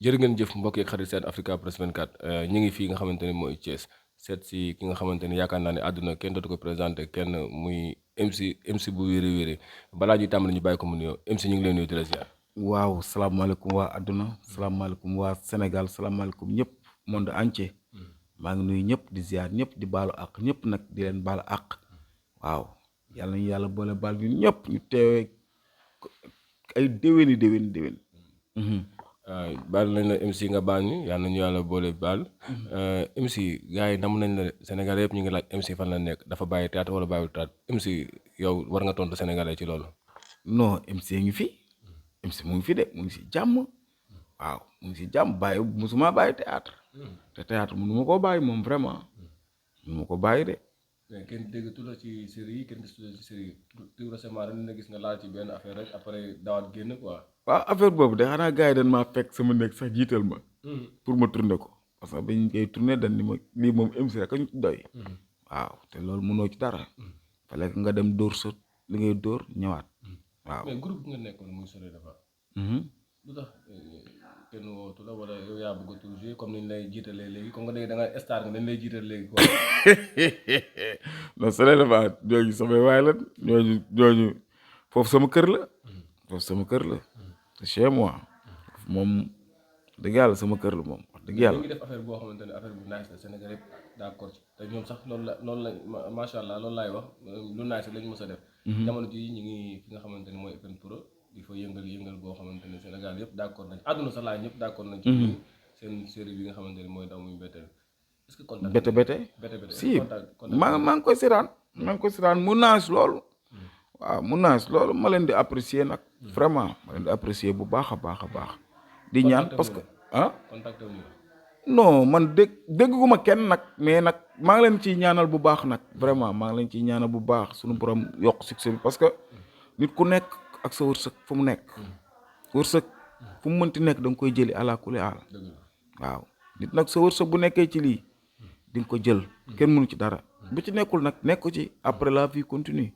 jërë ngeen jëf mbokk yeeg xarit seen Africa Press 24 ñu ngi fii nga xamante ni mooy Thiès seet si ki nga xamante ni yaakaar naa ne àdduna kenn dootu ko présenté kenn muy MC bu wéri wéri balaa ñuy tàmbali ñu bàyyi ko mu nuyoo MC ñu ngi leen nuyu di la ziar. waaw salaamaaleykum waa àdduna salaamaaleykum waa Sénégal salaamaaleykum ñëpp monde entier maa ngi nuyu ñëpp di ziar ñëpp di baalu àq ñëpp nag di leen baalu àq waaw yàlla nañu yàlla boole baal ñu ñëpp ñu teewee ay déwéni. baal nañ la MC nga baal ñu yàlla nañu yàlla boole baal. MC gars yi nam nañ la Sénégalais yëpp ñu ngi laaj MC fan la nekk dafa bàyyi théâtre wala bàyyiwul théâtre MC yow war nga tontu Sénégalais ci loolu. non MC ngi fi MC mu ngi fi de mu ngi si jàmm waaw mu ngi si jàmm bàyyi musuma bàyyi théâtre te théâtre mënu ma koo bàyyi moom vraiment mënu ma ko bàyyi de. mais kenn déggatu la ci série yi kenn gisu la ci série yi tout récemment dañ la gis nga laal ci benn affaire rek après dawaat génn quoi. waaw affaire boobu de xanaa gars yi dañ maa fekk sama nekk sax jiital ma. pour ma tourner ko parce que bañ koy tourner dañ ni ma lii moom MC rek a ñu doy. waaw te loolu mënoo ci dara. fallait que nga dem dóor sa li ngay dóor ñëwaat. waaw mais groupe bi nga nekkoon muy Soleil Levant. lu tax kenn wootu la wala yow yaa bëgg a toujours comme ni ñu lay jiitalee léegi comme nga da nga star nga dañ lay jiital léegi quoi. non Soleil Levant ñooñu samay waay la ñooñu foofu sama kër la. foofu sama kër la. te chez moi moom dëgg yàlla sama kër la moom wax dëgg yàlla. ñu ngi def affaire boo xamante ne affaire bu nice la Sénégal yëpp d'accord ci te ñoom sax loolu la macha allah loolu laay wax lu nice lañ mës a def. jamono ji ñu ngi fi nga xamante ne mooy Open Pro di fa yëngal boo xamante ne Sénégal yëpp d'accord nañ àdduna sax laay ñëpp d'accord nañ ci seen série bi nga xamante ne mooy daw muy Mbetteel est-ce que contact bete si maa ngi koy seetaan mu nice loolu. waaw mu nice loolu ma leen di apprécier nag vraiment ma leen di apprécier bu baax a baax a baax di ñaan parce que contacté wu non man dégguma kenn nag mais nag maa ngi leen ciy ñaanal bu baax nag vraiment maa ngi leen ciy ñaanal bu baax suñu borom yokk succès bi parce que nit ku nekk ak sa wërsëg fu mu nekk wërsëg fu mu mënti nekk da nga koy jëli ala kulli aal waaw nit nag sa wërsëg bu nekkee ci lii di nga ko jël kenn mënu ci dara bu ci nekkul nag nekk ci après la vie continue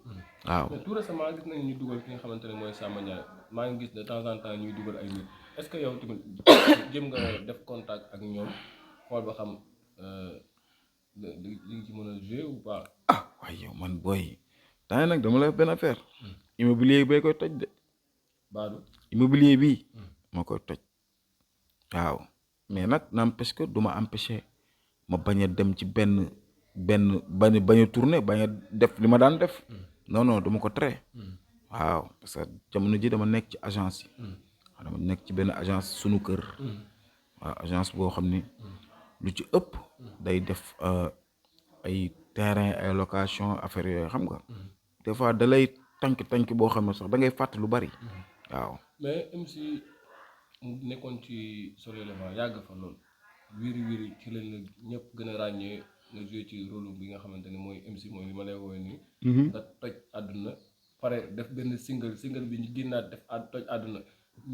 waaw. mais tout récemment gis nañu ñu dugal ki nga xamante ne mooy Samba Ndiaye maa ngi gis de temps en temps ñuy dugal ay nit est-ce que yow tamit jëm nga def contact ak ñoom xool ba xam li nga ci mën a jouer ou pas. waaye yow man booy temps nag dama la benn affaire immobilier bay koy toj de. Baadu immobilier bii moo koy toj waaw mais nag n'empêche que du ma empêcher ma bañ a dem ci benn bañ a tourner bañ a def li ma daan def non duma ko tere waaw parce que jamono ji dama nekk ci agence yi dama nekk ci benn agence sunu kër waaw agence boo xam ni lu ci ëpp day def ay terrain ay location affaire yooyu xam nga des fois da lay tànk boo xam ne sax da ngay fàtte lu bari waaw. mais MC mu nekkoon ci Soleil Levant yàgg fa lool wiri ci lañ la ñëpp gën a ràññee nga joué ci rôle bi nga xamante ne mooy MC mooy li ma lay woowee nii. nga toj àdduna pare def benn single bi ñu génnaat def toj àdduna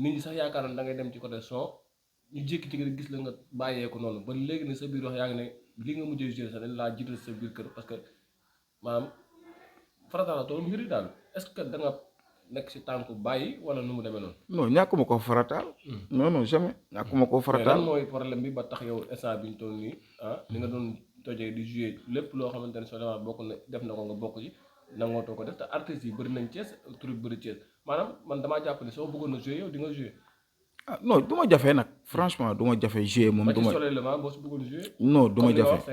nit ñi sax yaakaar na da ngay dem ci côté son ñu jékki-jékki gis la nga bàyyeeku noonu ba léegi ne sa biir wax yaa ngi ne li nga mujjee joué sax dañ laa jiital sa biir kër parce que maanaam farata la tool mbiri daal est-ce que da nga nekk si tànku bàyyi wala nu mu demee noonu. non ñàkkuma ko farataal. non jamais ñàkkuma ko farataal. mais lan mooy problème bi ba tax yow instant bi ñu toll nii li nga doon tojee di jouer lépp loo xamante ne Soleil Levant bokk na def na ko nga bokk ci nangootoo ko def te artistes yi bëri nañ Thiès tur bëri Thiès maanaam man damaa jàpp ne soo bëggoon na jouer yow di nga jouer. non du ma jafe nag franchement du ma jafe jouer moom. du ma Soleil Levant boo si bëggoon jouer. non du ma jafe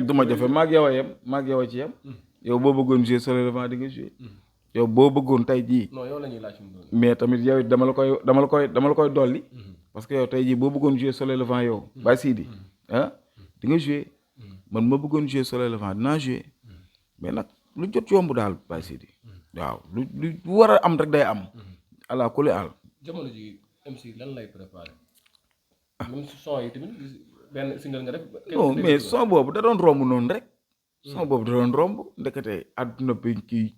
du ma jafe maag yow a yem maag yow a ci yem. yow boo bëggoon jouer Soleil Levant di nga jouer. yow boo bëggoon tey jii. non yow la ñuy laaj mais tamit yow dama la koy dolli. parce que yow tey jii boo bëggoon jouer Soleil Levant yow. Baye Sidi di nga jouer. man ma bëggoon jouer Soleil Levant dinaa jouer. mais nag lu jot yomb daal Baye Sidi. waaw lu war a am rek day am. ala kulli al. jamono ji MC lan lay préparé. même son yi tamit benn single nga def. non mais son boobu da doon romb noonu rek. son boobu da doon romb ndekete àdduna bi kii.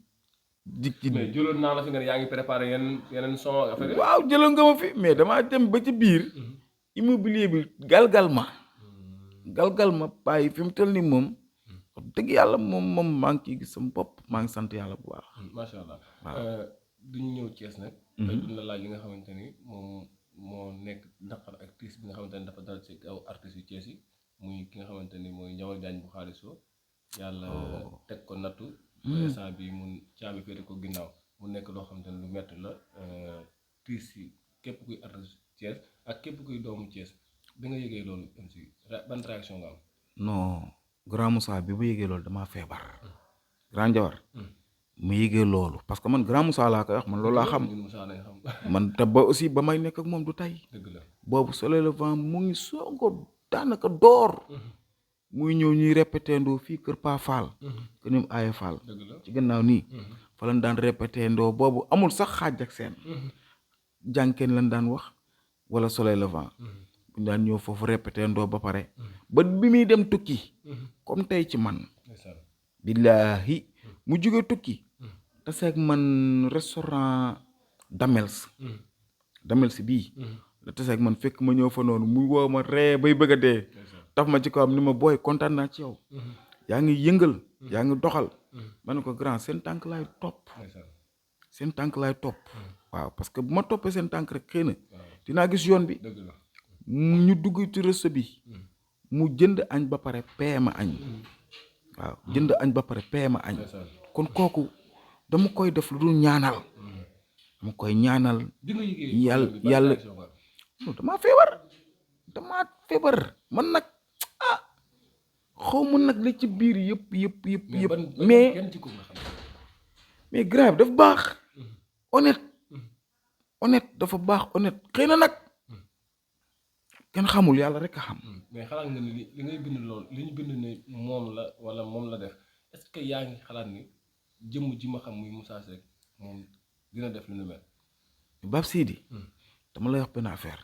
mais jëloon naa la fi nga yaa ngi préparé yeneen son affaire. waaw jëloon nga ma fi mais damaa dem ba ci biir. immobilier bi galgal ma bàyyi fi mu toll nii moom. wax dëgg yàlla moom maa ngi ciy gis sama bopp maa ngi sant yàlla bu baax. macha allah. duñu ñëw Thiès nag. tey duñ la laaj li nga xamante ni moom moo nekk naqar ak tiis bi nga xamante ne dafa dal ci kaw artistes yu Thiès yi muy ki nga xamante ni mooy Ndiawar Diagne bu xaalisoo yàlla teg ko nattu instant bi mun caabi féete ko ginnaaw mu nekk loo xamante ne lu metti la tiis yi képp kuy artiste Thiès ak képp kuy doomu Thiès bi nga yëgee loolu MC ban réaction nga am. non grand Moussa bi ma yëgee loolu damaa feebar grand Ndiawar ma yëgee loolu parce que man grand Moussa laa koy wax man loolu laa xam man te ba aussi ba may nekk ak moom du tey dëgg la boobu Soleil Levant mu ngi soog a daanaka door muy ñëw ñuy répété ndoo fii kër Pa Fall que ñoom Aye Fall ci gannaaw nii fa lañ daan répété ndoo boobu amul sax xaaj ak seen jànkeen lañ daan wax wala Soleil Levant buñ daan ñëw foofu répété ndoo ba pare ba bi muy dem tukki comme tey ci man billaahi mu jóge tukki taseeg man restaurant Damels bii la taseeg man fekk ma ñëw fa noonu mu woo ma ree bay bëgg a dee taf ma ci ko am ni ma booy kontaan naa ci yow yaa ngi yëngal yaa ngi doxal ma ne ko grand seen tànk laay topp waaw parce que bu ma toppee seen tànk rek xëy na dinaa gis yoon bi ñu dugg ci resto bi mu jënd añ ba pare pee ma añ waaw jënd añ ba pare pee ma añ kon kooku dama koy def lu dul ñaanal dama koy ñaanal yàlla damaa feebar man nag xaw ma nag li ci biir yëpp mais grave dafa baax honnête dafa baax honnête xëy na nag kenn xamul yàlla rek a xam. mais xalaat nga ni li ngay bind lool li ñu bind ne moom la wala moom la def est-ce que yaa ngi xalaat ni jëmm ji ma xam muy Moussa Seck moom dina def lu nu mel. Bab Sidi dama lay wax benn affaire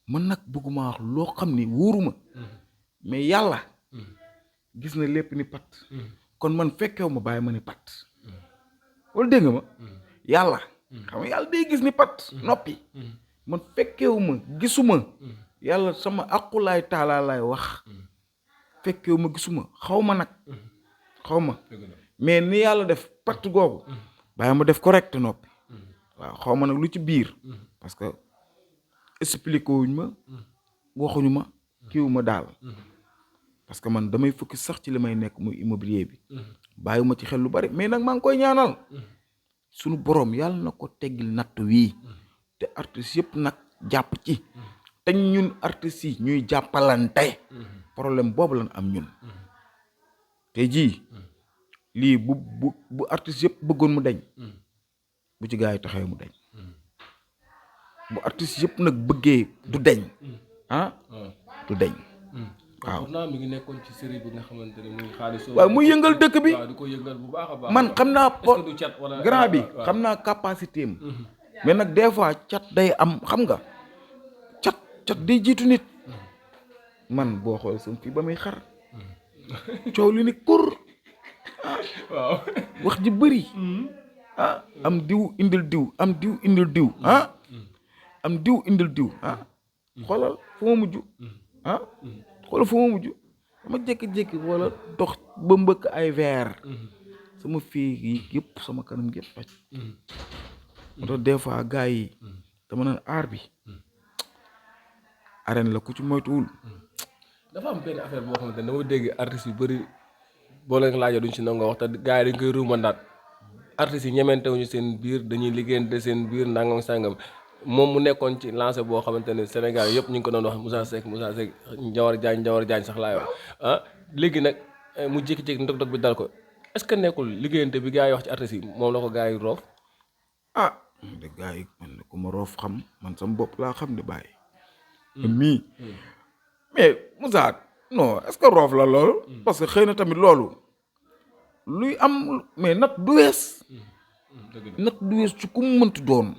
man nag bëgguma wax loo xam ni wóoruma mais yàlla gis na lépp ni pat kon man fekkew ma bàyyi ma ni pat wala dégg nga ma yàlla xam nga yàlla day gis ni pat noppi man fekkewu ma gisuma yàlla sama aqulaay taalaa laay wax fekkewu ma gisuma xaw ma nag xaw ma mais ni yàlla def patt googu bàyyi ma def correct noppi waaw xaw ma nag lu ci biir parce que expliqué wuñ ma waxuñu ma kiiwu ma daal parce que man damay fukki sax ci li may nekk muy immobilier bi bàyyiwuma ci xel lu bari mais nag maa ngi koy ñaanal sunu boroom yàlla na ko teggil natt wii te artistes yëpp nag jàpp ci te ñun artistes yi ñuy jàppalante problème boobu lañ am ñun te jii lii bu artistes yëpp bëggoon mu deñ bu ci gaa yi taxawee mu deñ bu artistes yëpp nag bëggee du deñ du deñ waaw pourtant mi ngi nekkoon ci série bi nga xamante ne muy xaalis waaw muy yëngal dëkk bi di ko yëngal bu baax a baax man xam naa grand bi xam naa capacité am mais nag des fois cat day am xam nga cat day jiitu nit man boo xool sam fii ba muy xar coow li ni kur waaw wax ji bëri am diw indil diw am diw indil diw am diw indil diw xoolal fu ma mujj xoolal fu ma mujj dama jékki-jékki wala dox ba mbëkk ay verre sama fii yi yëpp sama kanam yëpp toj moo tax des fois gars yi dama naan aar bi arène la ku ci moytuwul dafa am benn affaire boo xamante ne dama dégg artistes yu bëri boo leen laajee duñ si nangoo wax te gars yi dañ koy ruumandaat artistes yi ñementewuñu seen biir dañuy liggéeyante seen biir nangam sangam moom mu nekkoon ci lancé boo xamante ne Sénégal yëpp ñu ngi ko doon wax Moussa Seck Ndiawar Diagne sax laay wax léegi nag mu jékki-jékki ndog-ndog bi dal ko est-ce que nekkul liggéeyante bi gars yi wax ci artistes yi moom la ko gars yi roof de gars yi man ku ma roof xam man sama bopp laa xam ne bàyyi mii mais Moussa non est-ce que roof la loolu parce que xëy na tamit loolu luy am mais nat du wees ci ku mu mënti doon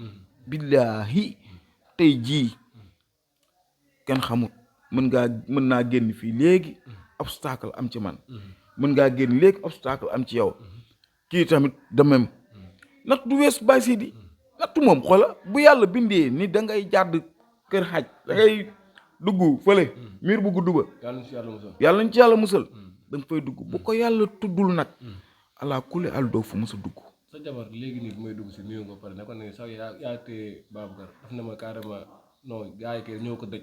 billaahi tey jii kenn xamut mën naa génn fii léegi obstacle am ci man mën ngaa génn léegi obstacle am ci yow kii tamit de même natt du wees Baye Sidi nattu moom xoola bu yàlla bindee ni da ngay jàdd kër xaj da ngay dugg fële miir bu gudd ba yàlla nañ ci yàlla musal da nga fay dugg bu ko yàlla tuddul nag ala kulli al doo fu musa dugg sa jabar léegi nii bi may dugg si nuyu nga pare ne ko ne sax yaa téye Babacar daf ne ma carrément non gars yi kay ñoo ko dëj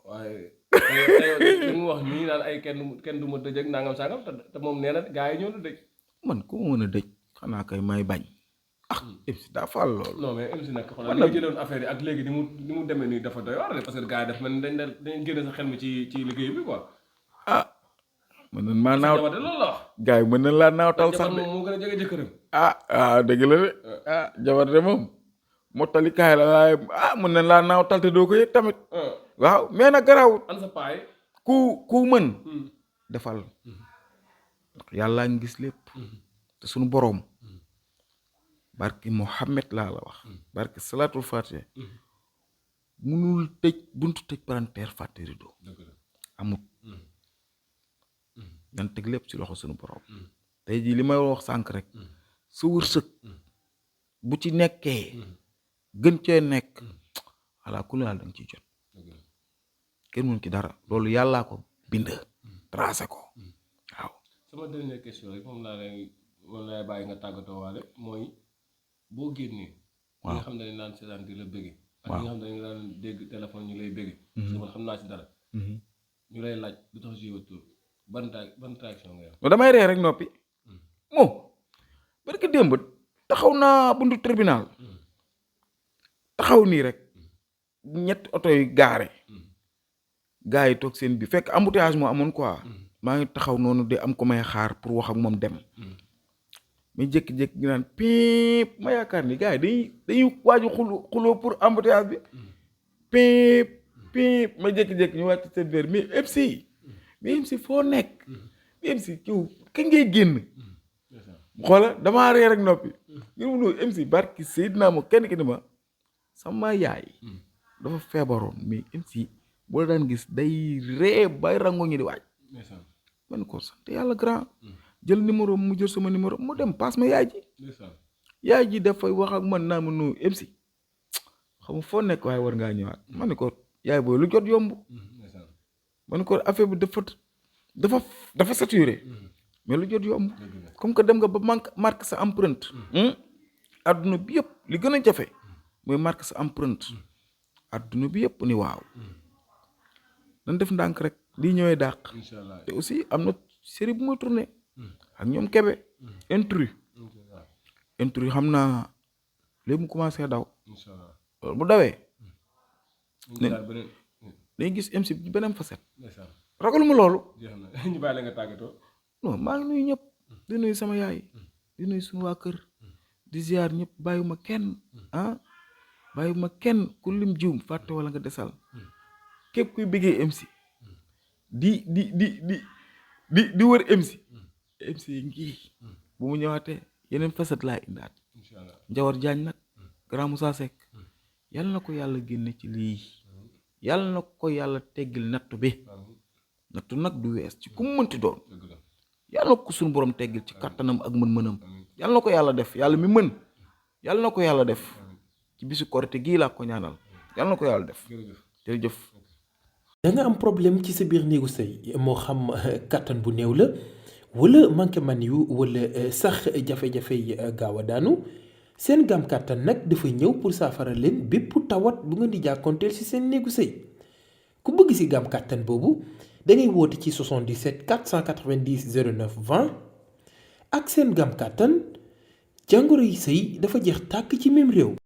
waaye li mu wax nii naan ay kenn du ma dëj ak nangam sangam te moom nee na gars yi ñoo la dëj. man ku ma mën a dëj xanaa kay may bañ MC daa faal loolu. non mais MC nag xoolal li nga jëloon affaire yi ak léegi ni mu demee nii dafa doy war parce que gars yi daf mel ni dañ génne sa xel mi ci liggéey bi quoi. mën nañ maa naaw jabar de loolu la wax. gars yi mën nañ laa naawtal sax jabar de. moom moo gën a jege jëkkëram. dëgg la de jabar de moom mottali kaay la waaye mën nañ laa naawtal te doo ko yëg tamit. waaw mais nag garaawut. an sa paay. ku mën. defal yàllaa ngi gis lépp. te suñu boroom. barki Mohammed laa la wax. barki salaatul fatiha. munul tëj buntu tëj palanteer fàtte rido. amut. dañ teg lépp ci loxo suñu borom. tey jii li may wax sànq rek. su wërsëg. bu ci nekkee. gën cee nekk. voilà ku laal da nga ciy jot. kenn mënu ci dara loolu yàllaa ko bind. tracé ko. waaw. sama dernière question rek moom lay bàyyi nga tàggatoo waale mooy boo génnee. waaw ñi nga xam ne dañu naan seetaan di la bëgge. ak ñi nga xam ne dañu daan dégg téléphone ñu lay bëgge. man xam naa ci dara. ñu lay laaj lu tax joué tur ban réaction nga am. damay ree rek noppi. moom barki démb taxaw naa buntu tribunal. taxaw nii rek. ñetti oto yi gaare. gars yi toog seen bi fekk embouteillage moo amoon quoi. maa ngi taxaw noonu de am ko may xaar pour wax ak moom dem. mais jékki-jékki ñu naan piip ma yaakaar ni gars yi dañuy waaju xuloo pour embouteillage bi. piip ma jékki-jékki ñu wàcc seen verre mais MC foo nekk. mais MC kiw kañ ngay génn. xoola damaa ree rek noppi. ngir mu noonu MC barki Seydina mo kenn ki ni ma sama yaay. dafa feebaroon mais MC boo la daan gis day ree bay rango ñi di waaj. man ko sant yàlla grand. jël numéro mu jël sama numéro mu dem paas ma yaay ji. yaay ji dafay wax ak man naa ma nu MC xam nga foo nekk waaye war ngaa ñëwaat ma ne ko yaay booy lu jot yomb. ma ne ko affaire bi dafa saturé. mais lu jot yomb. comme que dem nga ba marque sa empreinte. adduna bi yëpp li gën a jafe mooy marque sa empreinte. adduna bi yëpp ni waaw. dañ def ndànk rek lii ñëwee dàq. te aussi am na série bu ma tourné. ak ñoom Kébé. intrus xam naa léegi mu commencé daw. loolu bu dawee. dañuy gis MC bi beneen facette. ragaluma loolu. ñu bàyyi la nga tàggatoo. non maa ngi nuyu ñëpp. di nuyu sama yaay. di nuyu suñu waa kër. di ziar ñëpp bàyyiwuma kenn. bàyyiwuma kenn ku lim jiw fàtte wala nga desal. képp kuy bëggee MC. di wër MC. MC ngi bu mu ñëwaatee yeneen facette laa indaat. Njawar Jaañ nag. Grand Moussa Seck. yàlla na ko yàlla génne ci lii. yàlla na ko yàlla teggil nattu bi. nattu nag du wees ci ku mu mënti doon. yàlla na ko suñu borom teggil ci kattanam ak mën-mënam. yàlla na ko yàlla def yàlla mi mën. yàlla na ko yàlla def. ci bisu korite gii laa ko ñaanal. yàlla na ko yàlla def. jërëjëf. da nga am problème ci sa biir néegu sëy moo xam kattan bu néew la wala manqué man yu wala sax jafe-jafe yi gaaw a daanu seen gaam kattan nag dafa ñëw pour saafara leen bépp tawat bu nga di jàkkoonteel ci seen néegu sëy ku bëgg ci gaam kattan boobu da ngay woote ci 77 490 09 20 ak seen gaam kattan jàngoro yi sëy dafa jeex tàkk ci même réew.